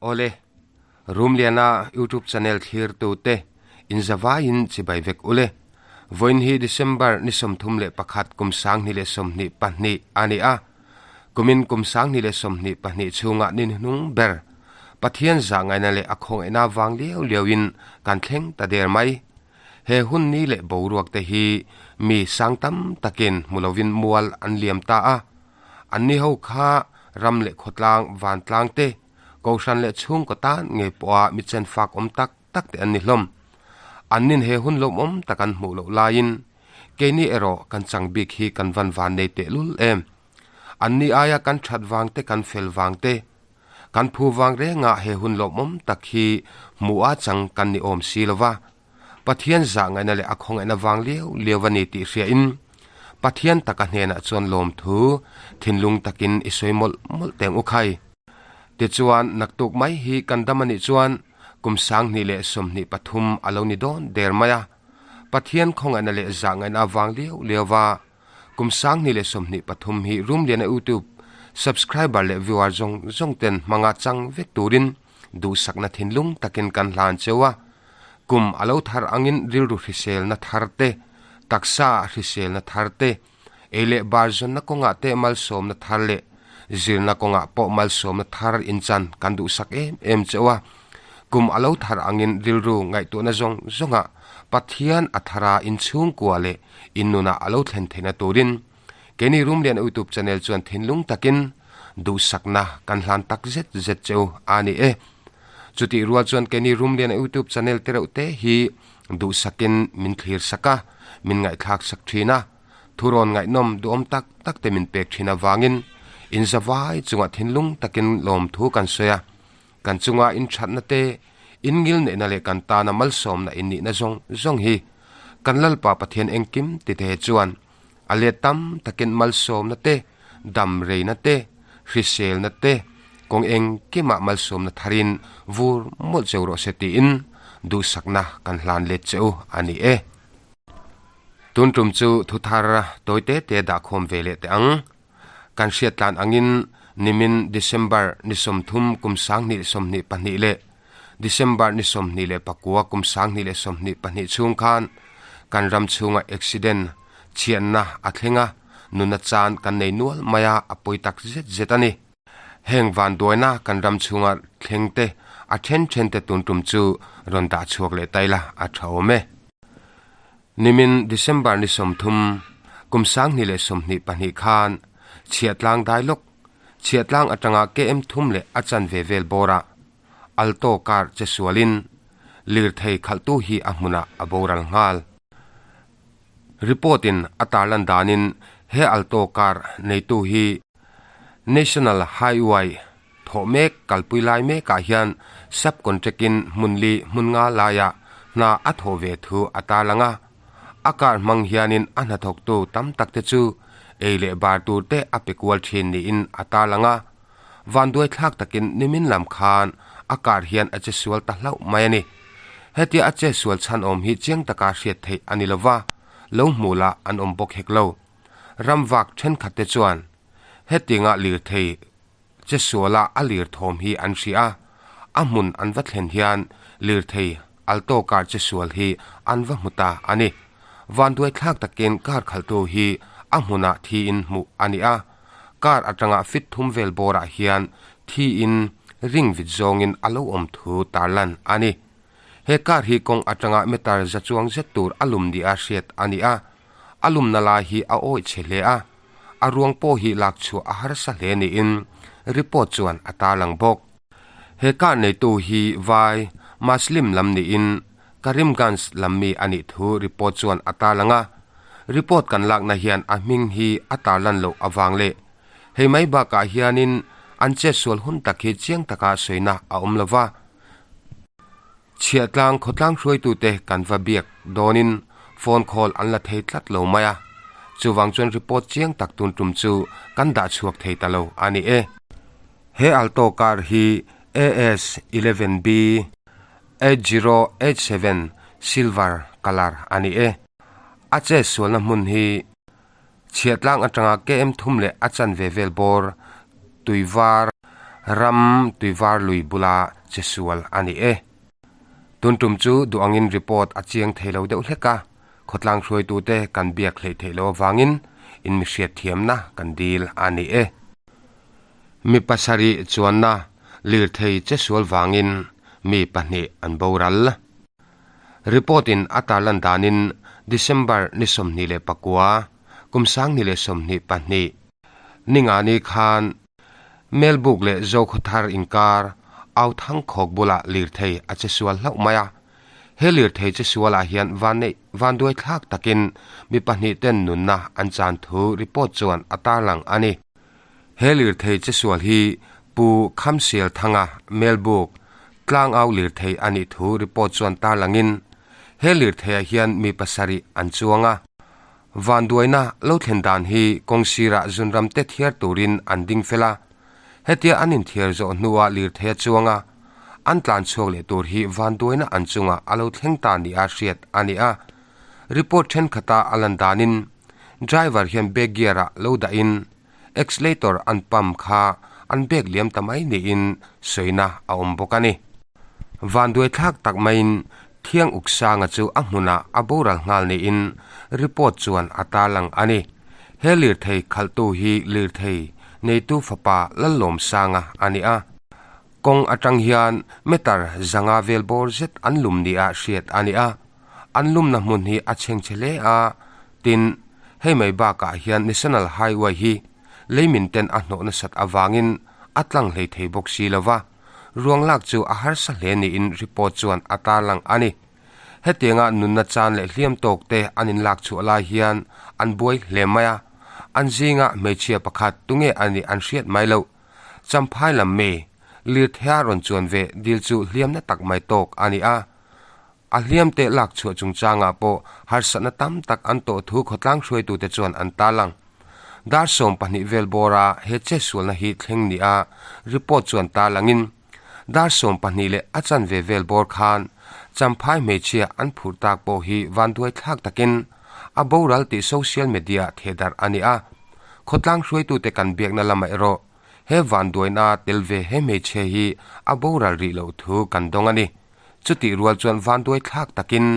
Awle, Rumliana YouTube channel thlirtute inzavaiin chibai vek ule. Vawiin hi December ni 31 kum 2022 a ni a. Kumin kum 2022 chhunga ni hnuhnung ber Pathian zah ngaihna leh a khawngaihna vang liau liauin kan thleng ta der mai. He hun ni leh boruak te hi mi sang tam takin hmu lovin mual an liam ta a. Anni ho kha ram leh khawtlang vantlang te, Kohhran leh chhungkaw tan ngei pawha mi chen fak awm tak tak te an ni hlawm. Annin he hun lawmawm tak an hmuh loh laiin keini erawh kan chang bik hi kan van van nei tehlul em. Anni aia kan that vang te kan fel vang te, kan phu vang rengah he hun lawmawm tak hi hmuh a chang kan ni awm si lova. Pathian zah ngaihna leh a khawngaihna vang liau liau a ni tih hriain Pathian taka hnenah chuan lawmthu thinlung takin i sawi mawlh mawlh teng u khai. Tichuan, naktuk mai hi kan dam a nih chuan kum 2023 a lo ni dawn der mai a. Pathian khawngaihna leh zah ngaihna avang liau liau va kum 2023 hi Rumliana YouTube subscriber leh viewer zawng zawng ten hmanga chang vek turin duhsakna thinlung takin kan hlan cheu a. Kum a lo thar angin rilru hriselna thar te, taksa hriselna thar te, ei leh bar zawnna kawngah te malsawmna thar leh zirna kawngah pawh malsawmna thar inchan kan duhsak em em cheu a. Kum a lo thar angin rilru ngaihtuahna zawng zawngah Pathian a thara inchhungkua leh innunah a lo thlen theihna turin keini Rumlian YouTube channel chuan thinlung takin duhsakna kan hlan tak zet zet cheu a ni e. Chutih rual chuan keini Rumliana YouTube channel te reuh te hi duhsakin min thlir sak a, min ngaihthlak sak thin a. Thurawn ngaihnawm duhawm tak tak te min pek thin avangin inzavai chungah thinlung takin lawmthu kan sawi a. Kan chunga inthatna te, inngil neihna leh kan tana malsawmna innihna zawng zawng hi kan Lalpa Pathian engkim ti te chuan a let tam takin malsawmna te, dam reina te, hriselna te, kawng engkimah malsawmna tharin vur mawlh cheu rawh se tiin duhsakna kan hlan let che u a ni e. Tun tum chu thu thar tawi te te dah khawm ve leh teh ang. Kan hriat tlan angin nimin December ni 30 kum 2022 leh December ni 29 kum 2022 chhung khan kan ram chhunga accident chhiatna a thleng a, nuna chan kan nei nual mai a, a pawi tak zet zet a ni. Heng vanduaina kan ram chhunga thleng te a then then te tun tum chu rawn dah chhuak leh ta ila a tha awm e. Nimin December ni 30 kum 2022 khan Chhiahtlang Dailawk, Chhiahtlang atanga KM thum leh a chanve vel bawrah Alto car che sualin lirthei khalhtu hi a hmunah a boral nghal. Report in a tarlan danin he Alto car neitu hi National Highway thawh mek kalpui lai mekah hian sub-contract in hmun li hmun nga laiah hna a thawh ve thu a tarlang a. A car hmang hianin a hnathawktu tam tak te chu ei leh bar tur te a pe kual thin niin a tarlang a. Vanduai thlak takin nimin lam khan a car hian a che sual ta hlauh mai a ni. Hetia a che sual chhan awm hi chiang taka hriat theih a ni lova, lo hmuh lah an awm bawk hek lo. Ramvak thenkhat te chuan hetinga lirthei che suala a lir thawm hi an hria a, a hmun an va thlen hian lirthei Alto car che sual hi an va hmu ta a ni. Vanduai thlak takin car khalhtu hi a hmunah thiin hmuh a ni a. Car atanga fit thum vel bawrah hian thiin ring vit zawngin a lo awm thu tarlan a ni. He car hi kawng atanga meter za chuang zet tur a lum nia hriat a ni a, a lumna lai hi a awih chhe hle a, a ruang pawh hi lak chhuah a harsa hle niin report chuan a tarlang bawk. He car neitu hi vai Muslim lam niin Karimganj lam mi a nih thu report chuan a tarlang a, report kan lakna hian a hming hi a tarlan loh avang leh hei mai bakah hianin an chetsual hun tak hi chiang taka sawina a awm lo va. Chhiahtlang khawtlang hruaitute kan va biak dawnin phone call an la thei tlat lo mai a, chuvang chuan report chiang tak tun tum chu kan dah chhuak thei ta lo a ni e. He Alto car hi AS 11 B 8087 silver colour a ni e. A che sualna hmun hi Chhiahtlang atanga KM thum leh a chanve vel bawr tui var Ram tuivar lui bula che sual a ni e. Tun tum chu duh angin report a chiang thei lo deuh hlek a, khawtlang hruaitute kan biak hleih theih loh avangin in mi hriatthiamna kan dil a ni e. Mi pasarih chuanna lirthei che sual vangin mi pahnih an boral. Report in a tarlan danin December ni 29, kum 2022, Ningani khan Melbuk leh Zokhawthar inkar Authangkhawk bulah lirthei a che sual hlauh mai a. He lirthei che sualah hian vanneih vanduai thlak takin mi pahnih ten nunna an chan thu report chuan a tarlang a ni. He lirthei che sual hi Pu Khamsial Thanga Melbuk tlangau lirthei a nih thu report chuan tarlangin he lirtheiah hian mi pasarih an chuang a. Vanduaina lo thlen dan hi kawng sirah zunram te thiar turin an ding fel a, hetia an inthiar zawh hnuah lirthei a chuang a, an tlan chhuak leh tur hi vanduaina an chungah a lo thleng ta nia hriat a ni a. Report thenkhatah a lan danin driver hian back gear-ah lo dahin accelerator an pump kha an bek liam ta mai niin sawina a awm bawk a ni. Vanduai thlak tak maiin Thiang Uksanga chu a hmunah a boral nghal niin report chuan a tarlang a ni. He lirthei khalhtu hi lirthei neitu fapa Lallawmsanga a ni a. Kawng atang hian meter zanga vel bawr zet an lum nia hriat a ni a. An lumna hmun hi a chhengchhe hle a, tin, hei mai bakah hian National Highway hi leimin ten a hnawh nasat avangin a tlang hlei thei bawk si lo va, ruang lak chu a harsa hle niin report chuan a tarlang a ni. Hetianga nunna chan leh hliam tawk te an inlak chhuah lai hian an buai hle mai a, an zinga hmeichhia pakhat tunge a nih an hriat mai loh. Champhai lam mi, lirtheia rawn chuan ve dil chu hliamna tak mai tawk a ni a. A hliamte lak chhuah chungchangah pawh harsatna tam tak an tawh thu khawtlang hruaitute chuan an tarlang. Dar 12 vel bawra he chetsualna hi thleng nia report chuan tarlangin, dar 12 leh a chanve vel bawr khan Champhai hmeichhia an phurh tak pawh hi vanduai thlak takin a boral tih social media thehdarh a ni a. Khawtlang hruaitute kan biakna lamah erawh he vanduaina tel ve he hmeichhia hi a boral rih loh thu kan dawng a ni. Chutih rual chuan vanduai thlak takin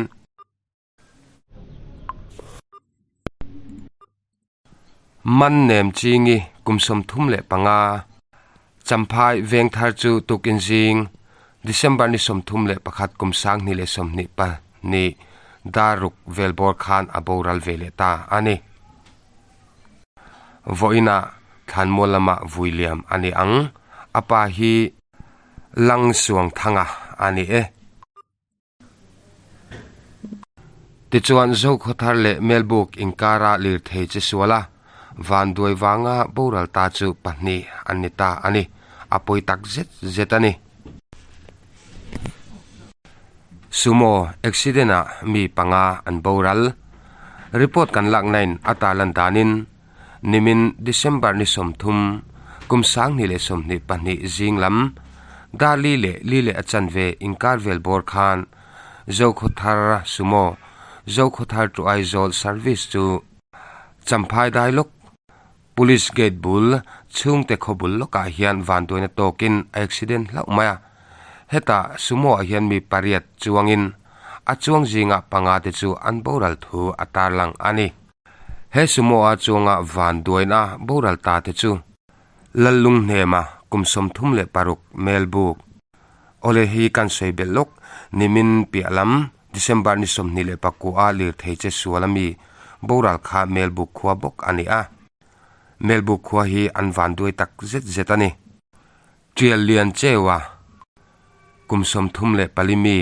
Man nem chingi kum 35 Champhai Vengthar chu tukin zing December ni 31 kum 2022 dar ruk vel bawr khan a boral ve leh ta a ni. Vawiinah thlanmual lamah vui liam a ni ang. A pa hi Lang Suang Thanga a ni e. Tichuan Zokhawthar leh Melbuk inkara lirthei che sual a, vanduai vanga boral ta chu pahnih an ni ta a ni. A pawi tak zet zet a ni. Sumo accident ah mi panga an boral. Report kan laknain a tarlan danin Nimin December ni 30, kum 2022 zing lam, dar li leh li leh a chanve inkar vel bawr khan Zokhawthar Sumo, Zokhawthar to Aizawl service chu Champhai Dailawk Police Gate bul chhungte khaw bul lawkah hian vanduaina tawkin a accident hlauh mai a. Hetah Sumo ah hian mi pariat chuangin a chuang zingah panga te chu an boral thu a tarlang a ni. He Sumo a chuanga vanduaina boral ta te chu Lallunghnema kum 36 Melbuk Awle hi kan sawi belh lawk nimin piah lam December ni 29 a lirthei che sual ami boral kha Melbuk khua bawk a ni a. Melbuk khua hi an vanduai tak zet zet a ni. Tial lian cheua kum 34 mi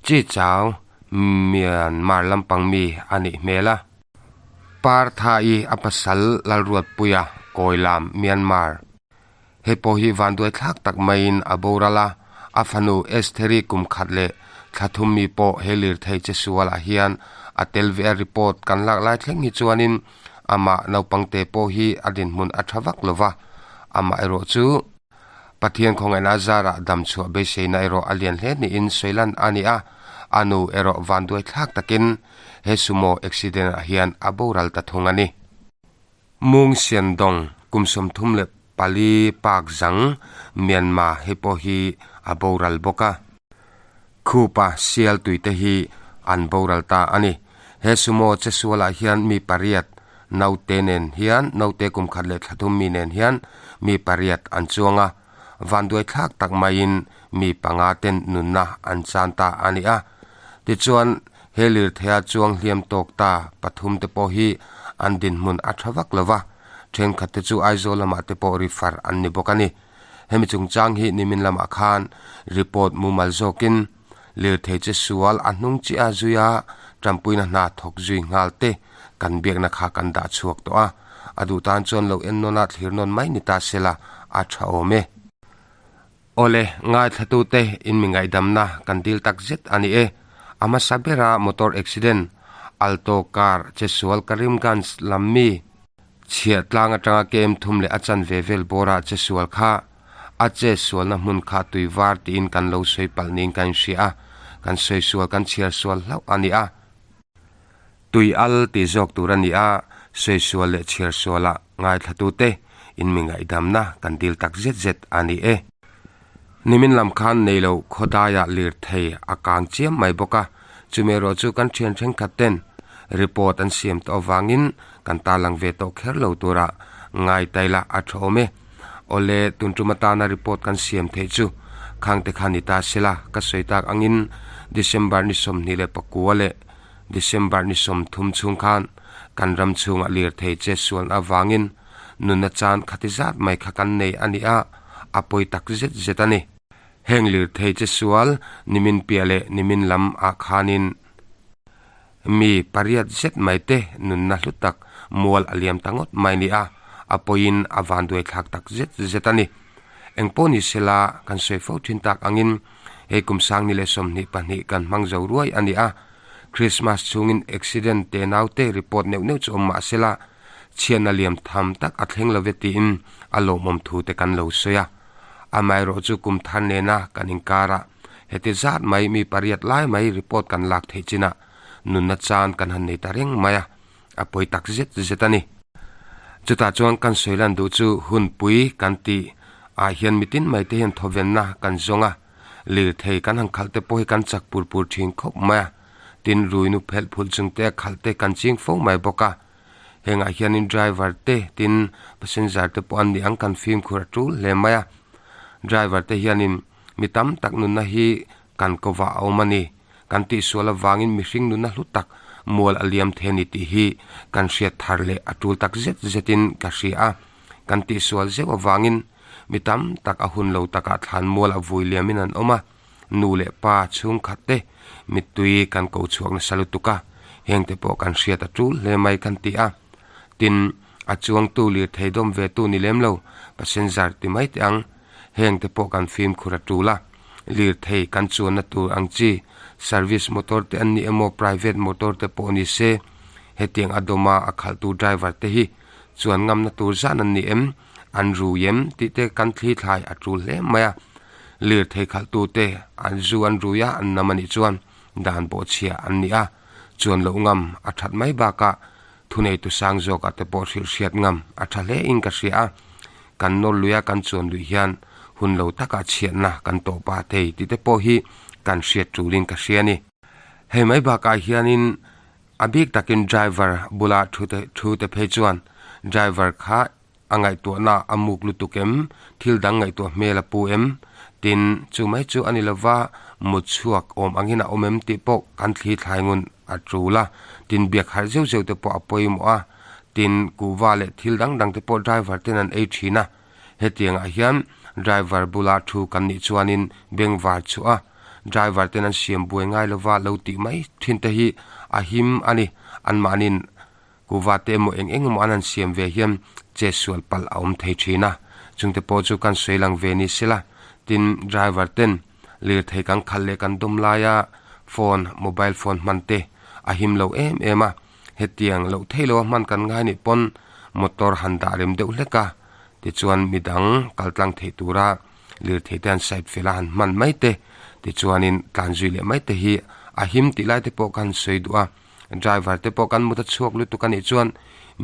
Chi Chau Myanmar lampang mi a nih hmel a. Par Tha-i a pasal Lalruatpuia Kawilam Myanmar. Hei pawh hi vanduai thlak tak maiin a boral a, a fanu Estheri kum khat leh thla thum mi pawh he lirthei che sualah hian a tel ve a report kan lak lai thleng hi chuanin amah naupangte pawh hi a dinhmun a tha vak lo va, amah erawh chu Pathian khawngaihna zarah damchhuah beiseina erawh a lian hle niin sawilan a ni a, a nu erawh vanduai thlak takin he sumo accident ah hian a boral ta thung a ni. Mung Siandong kum 34. pali Pakzang, Myanmar hei pawh hi a boral bawk a. Khupa sial tuite hi an boral ta a ni. He sumo che sualah hian mi pariat naute nen hian naute kum khat leh thla thum mi nen hian mi pariat an chuang a. Vanduai thlak tak maiin mi panga ten nunna an chan ta a ni a. Tichuan he lirtheia chuang hliam tawk ta pathum te pawh hi an dinhmun a tha vak lo va, thenkhat te chu Aizawl lamah te pawh refer an ni bawk a ni. Hemi chungchang hi nimin lamah khan report mumal zawkin lirthei che sual a hnung chiah a zui a, tanpuina hna thawk zui nghal te kan biakna kha kan dah chhuak tawh a, a duh tan chuan lo en nawn a thlir nawn mai ni ta sela a tha awm e. Awle, ngaithlatute in mi ngaihdamna kan dil tak zet a ni e. A hmasa bera motor accident, Alto car che sual Karimganj lam mi, Chhiah tlang atanga kem thum leh a chanve vel bawrah che sual kha a che sualna hmun kha tui var tiin kan lo sawi palh niin kan inhria a, kan sawi sual kan chhiar sual hlauh a ni a. Tui al tih zawk tur a ni a, sawi sual leh chhiar sualah ngaithlatute in mi ngaihdamna kan dil tak zet zet a ni e. Nimin lam khan nei lo khawdaiah lirthei a kang chiam mai bawk a, chumi erawh chu kan thian thenkhat ten report an siam tawh avangin kan tarlang ve tawh kher lo tura ngai taila a tha awm e. Awle, tun tum atana report kan siam theih chu khangte kha ni ta sela ka sawi tak angin December ni 24 leh December ni 30 chhung khan kan ram chhungah lirthei che sualna avangin nunna chan khati zat mai kha kan nei a ni a, a pawi tak zet zet a ni. Heng lirthei che sual nimin piah leh nimin lam ah khanin mi pariat zet mai te nunna hlu tak mual a liam ta ngawt mai ni a, a pawiin a vanduai thlak tak zet zet a ni. Engpawh ni sela kan sawi fo thin tak angin hei kum sangni leh 22 kan hmang zo ruai a ni a, Christmas chhungin accident te naute report neuh neuh chu awm mah sela, chhiatna liam tham tak a thleng lo ve tiin a lawmawm thu te kan lo sawi a. Amaherawh chu kum thar nena kan inkarah heti zat mai mi pariat lai mai report kan lak theih chinah nunna chan kan han nei ta reng mai a, a pawi tak zet zet a ni. Chutah chuan kan sawi lan duh chu hunpui kan tih ah hian mitin mai te hian thawvenna kan zawng a, lirthei kan han khalh te pawh hi kan chak pur pur thin khawp mai a. Tin, ruinu phelh phulh chung te a khalh te kan ching fo mai bawk a. Hengah hianin driver te tin passenger te pawh an ni ang kan fimkhur a tul hle mai a. Driver te hianin mi tam tak nunna hi kan kovah a awm a ni. Kan tihsual avangin mihring nunna hlu tak mual a liam thei a ni tih hi kan hriat thar leh a tul tak zet zetin ka hria a. Kan tihsual zeuh avangin mi tam tak a hun lo takah thlan mual a vui liamin an awm a. Nu leh pa chhungkhat te mittui kan ko chhuak nasa lutuk a, heng te pawh kan hriat a tul hle mai kan ti a. Tin, a chuangtu lirthei dawm ve tu ni lem lo, passenger ti mai teh ang, heng te pawh kan fimkhur a tul a. Lirthei kan chuanna tur ang chi, service motor te an ni emaw private motor te pawh ni se, hetiang a dawma a khalhtu driver te hi chuan ngamna tur zan an ni em, an rui em tih te kan thli thlai a tul hle mai a. Lirthei khalhtute an zu an rui a, an nam a nih chuan dan bawhchhia an ni a, chuan loh ngam a that mai bakah thuneitu sang zawkah te pawh hrilh hriat ngam a tha hle in ka hria a, kan nawr lui a kan chuan luih hian hun lo takah chhiatna kan tawh pah thei tih te pawh hi kan hriat tulin ka hria a ni. Hei mai bakah hianin a bik takin driver bula thu te thu te phei chuan driver kha A ngaihtuahna a muk lutuk em? Thil dang ngaihtuah hmel a pu em? Tin, chu mai chu a ni lova, mut chhuak awm angin a awm em tih pawh kan thli thlai ngun a tul a. Tin, biak harh zeuh zeuh te pawh a pawimawh a. Tin, kuhva leh thil dang dang te pawh driver ten an ei thin a. Hetiangah hian driver bula thu kan nih chuanin bengvar chhuah a, driver ten an siam buai ngai lova lo tih mai thin te hi a him a ni. Anmahniin Kuhva te emaw eng eng emaw an han siam ve hian che sual palh a awm thei thin a, chungte pawh chu kan sawi lang ve ni sela, tin driver ten lirthei kan khalh leh kan dawm laia phone, mobile phone hman te a him lo em em a, hetiang loh theih loa hman kan ngai nih pawn motor han dah rem deuh hlek a, tichuan midang kal tlang theih tura lirthei te han side fel a han hman mai te, tichuanin tlan zui leh mai te hi a him tih lai te pawh ka han sawi duh a. Driver te pawh kan mut a chhuak lutuk a nih chuan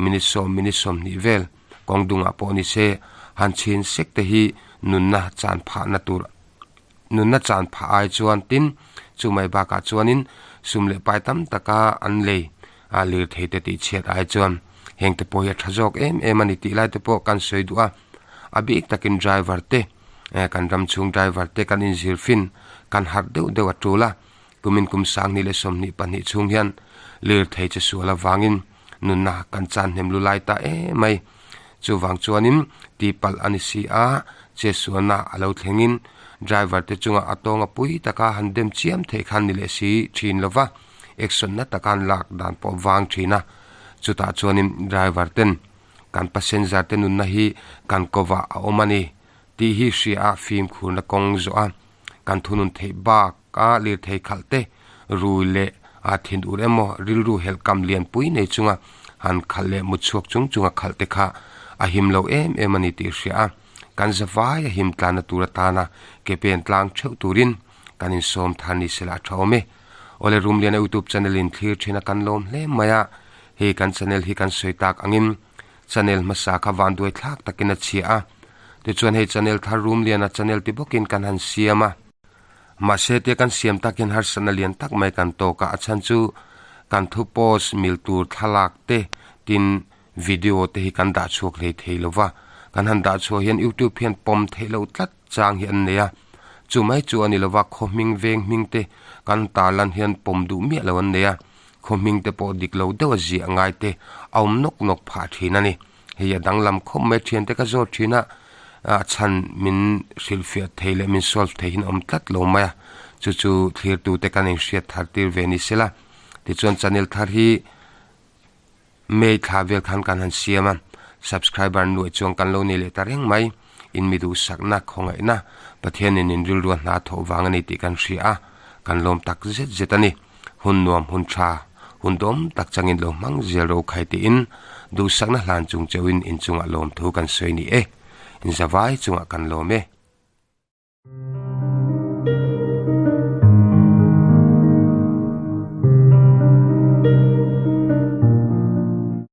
minute sawm minute 20 vel Kawng dungah pawh ni se, han chhin sek te hi nunna chan phahna tur nunna chan phah ai chuan tin, chu mai bakah chuanin sum leh pai tam taka an lei a lirthei te tih chhiat ai chuan heng te pawh hi a tha zawk em em a ni tih lai te pawh kan sawi duh a, a bik takin driver te kan ram chhung driver te kan inzir fin kan harh deuh deuh a tul a, kumin kum sanghnih leh 22 chhung hian lirthei che sual avangin nunna kan chan hnem lu lai ta em mai. Chuvang chuanin tihpalh a ni si a, chetsualna a lo thlengin driver te chunga a tawnga pui taka han dem chiam theih khan ni leh si thin lova, action na taka an lak dan pawh vang thin a. Chutah chuanin driver ten kan passenger te nunna hi kan kovah a awm a ni tih hi hria a fimkhurna kawng zawh a, kan thunun theih bak a lirthei khalh te rui leh a thin ur emaw rilru helh kam lian pui nei chunga han khalh leh mut chhuak chung chunga khalh te kha a him lo em em a ni tih hria a, kan zavai a him tlanna tur atana ke pen tlang theuh turin kan insawm thar ni sela a tha awm e. Awle Rumliana YouTube channel in thlir thin a kan lawm hle mai a, hei kan channel hi kan sawi tak angin channel hmasa kha vanduai thlak takin a chhia a, tichuan hei channel thar Rumliana channel ti bawkin kan han siam a. Mahse tia kan siam tak hian harsatna lian tak mai kan tawk a, a chhan chu kan thu post mil tur thlalak te tin video te hi kan dah chhuak hlei thei lo va, kan han dah chhuah hian youtube hian pawm theih loh tlat chang hi an nei a, chu mai chu a ni lo va, khaw hming veng hming te kan tarlan hian pawm duh miah lo an nei a, khaw hming te pawh dik lo deuh a ziah ngai te a awm nawk nawk phah thin a ni. Hei a danglam khawp mai thiante ka zawt thin a, a chhan min hrilhfiah thei leh min solve thei hian a awm tlat lo mai a, chu chu thlirtute kan inhriat thar tir ve ni sela. Tichuan channel thar hi May thla vel khan kan han siam a, subscriber nuaih chuan kan lo nei leh ta reng mai. In mi duhsakna, khawngaihna, Pathianin in rilrua hna thawh vang a ni tih kan hria a, kan lawm tak zet zet a ni. Hun nuam, hun tha, hun dawm tak changin lo hmang zel ro khai tiin duhsakna hlan chung cheuhin inchungah lawmthu kan sawi ni e. Inzavai chungah kan lawm e.